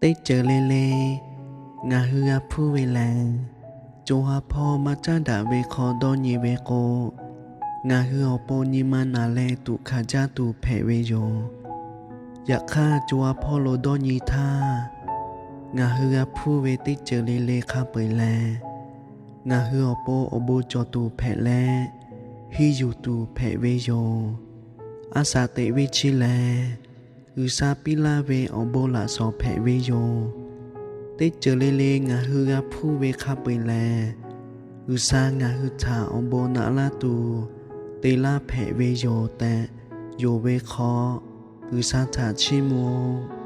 Teˇ ceuˬ le le ngaˬ hui g'a hpuˇ ve lehˬ, co ha hpawˇ maˇ caˉ daꞈ ve hk'aw dawˇ nyi ve k'o, ngaˬ hui awˬ pon nyi ma naˬ leh tuꞈ hkanˍ jaˇ tuˬ hpehꞈ ve yoˬ. Yaꞈ hk'aˇ, co ha hpawˇ lo dawˇ nyi htaˇ, ngaˬ hui g'a hpuˇ ve teˇ ceuˬ le le hk'a peu-eˬ lehˬ, ngaˬ hui awˬ pon awˬ bon cawˬ tuˬ hpehꞈ leh, henˇ yuˬ tuˬ hpehꞈ ve yoˬ. A shaꞈ teꞈ ve chi lehˬ, G'uiˬsha piˇ laˇ ve awˬ bon laꞈ shawnˍ hpehꞈ ve yoˬ. Teˇ ceuˬ le le ngaˬ hui g'a hpuˇ ve hk'a peu-eˬ lehˬ, G'uiˬsha ngaˬ hui htaꞈ awˬ bon naꞈ laˇ tuˬ te laˇ hpehꞈ ve yoˬ tehꞈ yonˍ ve hk'aw, G'uiˬsha htaꞈ chiˇ mvuh-oˬ.